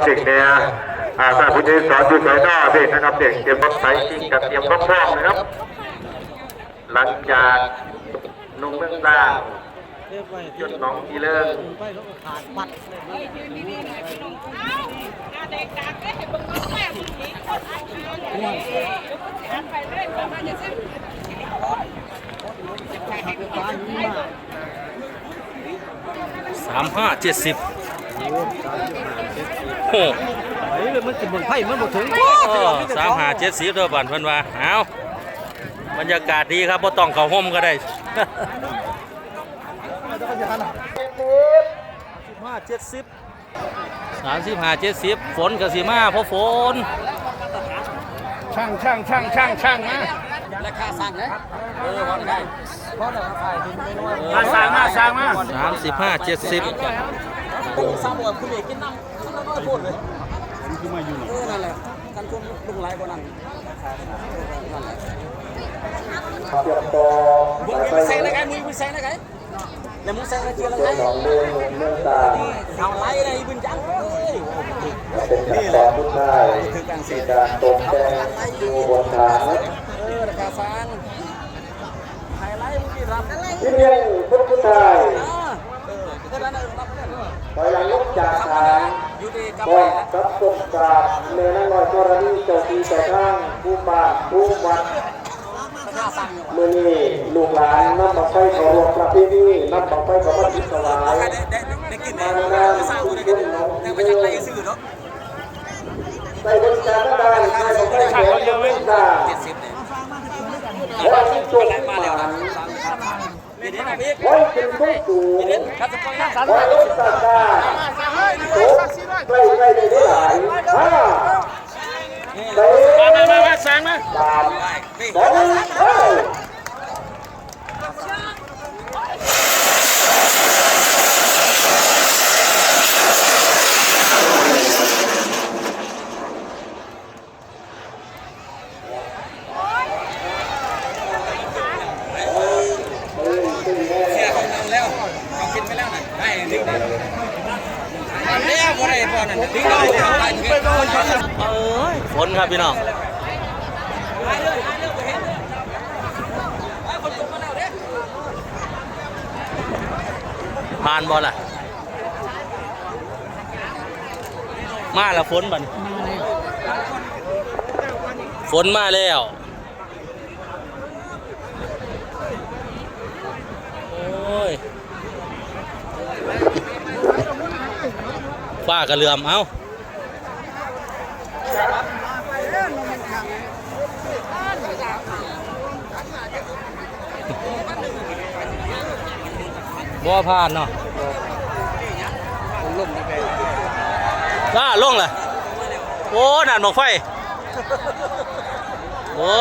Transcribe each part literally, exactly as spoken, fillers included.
เด็กเนี่ย อ่า ท่านผู้ช่วยสอนอยู่ไสน้อเด็กนะครับ เด็กเตรียมรถไถจริงกับเตรียมพร้อมๆนะครับ หลังจากหนุ่มเมืองตราดจนหนองอีเลิง สามห้าเจ็ดสิบ โอ้ ไอ้เรื่องมันสิเบิ่งไพ่มันบ่ถึง เออ สามห้าเจ็ดสิบเด้อบ้านเพิ่นว่า เอา บรรยากาศดีครับ บ่ต้องเข้าร่มก็ได้ ห้าเจ็ดสิบ สามสิบห้าเจ็ดสิบ ฝนก็สิมา เพราะฝน ช่าง ช่าง ช่าง ช่าง ช่าง มา ราคาสั่งนะ เออ ว่าได้ มาสั่งมา สั่งมา สามสิบห้าเจ็ดสิบ สั่งว่าคุณเอกกินน้ำ น้ำน้อยโพดเลย เออ นั่นแหละ กันชมลุงหลายกว่านั้น นั่นแหละ เตรียมตัว มึงไปใส่อะไรกัน มึงไปใส่อะไรกัน แล้วมึงใส่อะไรเทียนอะไร เจ้าของเรื่องเรื่องต่าง เอาไล่อะไรบึนจังเอ้ย เป็นขั้นตอนสุดท้ายในการตกแต่งอยู่บนฐาน เออ ราคาสร้าง ไฮไลท์มึงที่รับ ที่เรียนพุทธไทย อ่า เออ แค่นั้นเองรับแค่นั้น ถอยหลังลุกจากฐาน อยู่ดีกับ พร้อมกับต้นกราบแม่นางน้อยธรณีเจ้าที่เจ้าทางผู้บ้านผู้วัด มื้อนี้ลูกหลานนำบั้งไฟเข้าร่วมประเพณี นำบั้งไฟเข้ามาถวาย ได้ได้ได้ได้กินไหม มาในนามชุมชนหนอง แต่ไม่ใช่ไล่ซื้อเนาะ ใส่บริการทางด้านใต้ของไฟแสนยกเว้นตา เจ็ดสิบเนี่ย ขอให้มีโชคมีหมาน เดี๋ยวนี้นะพี่ ขอให้เป็นผู้สูง เดี๋ยวนี้ครับ ขอให้ลดตาตา ตกใกล้ๆได้หลาย ห้า สี่ มามามามาสั่งมา สาม สอง เอ้ย เสียเขานำแล้ว เขาคิดไปแล้วน่ะ ได้ดึงได้ แล้วบ่ได้บ่นั่นน่ะ ดึงเอา เอ้ย ฝนครับพี่น้อง ผ่านบ่ล่ะ มาแล้วฝนบัดนี้ มาแล้ว ฝนมาแล้ว โอ้ย ฟ้ากระเหลื่อม เอ้า บ่ผ่านเนาะ ลงไป จ้า ลงเลย โอ้ นั่นบั้งไฟ โอ้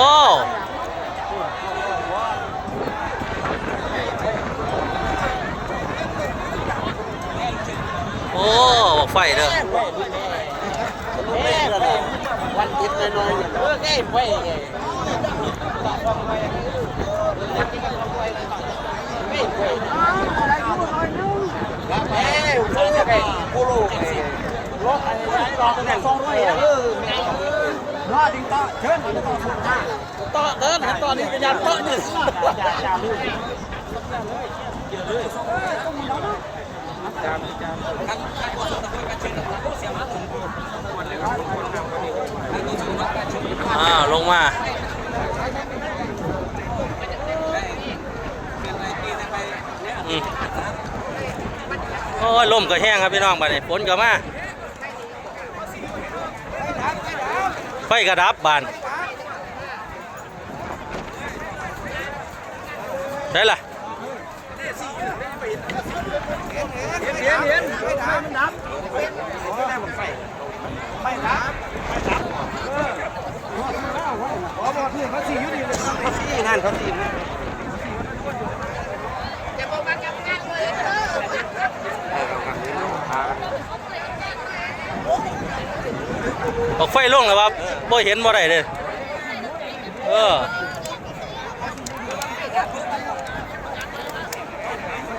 โอ้ บั้งไฟเด้อ วันติดน้อยๆ เออ ไง ไฟไง ต่อเดินหันต่อนี่เป็นยางเปาะนี่ อ่า ลงมา อืม โอ้ย ลมก็แฮงครับพี่น้อง บัดนี้ฝนก็มา ไฟก็ดับบาด ได้ล่ะ เห็น เห็น เห็น ไฟมันดับ ไฟดับ ไฟดับ เออ อ๋อ บอกพี่เขาสี่อยู่นี่เลย สี่นั่นเขาสี่ ออกไฟลงแล้ววะ บ่เห็นบ่ได้เลย เออ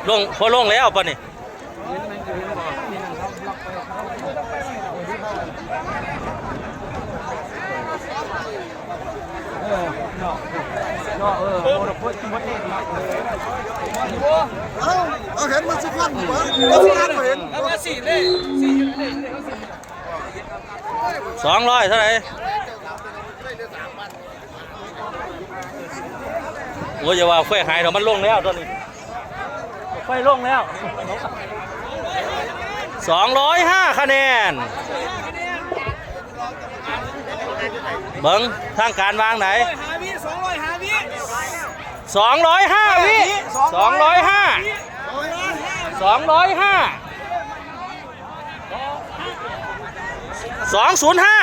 ลง พอลงแล้วปะนี่ เห็นไหม เห็นบ่ นี่นะครับ ล็อกไปครับ เออ ที่บ้าน เอาเอาเห็นมันสิฟันหัวมันสิฟันบ่เห็น สองร้อยเท่าไหร่ โอ้ยอย่าว่าไฟหายเถอะมันลงแล้วตอนนี้ ไฟลงแล้ว สองร้อยห้าคะแนน เบิ่งทางการวางไหน หาวิสองร้อยหาวิ สองร้อยห้าวิ สองร้อยห้า สองร้อยห้า สองศูนย์ห้า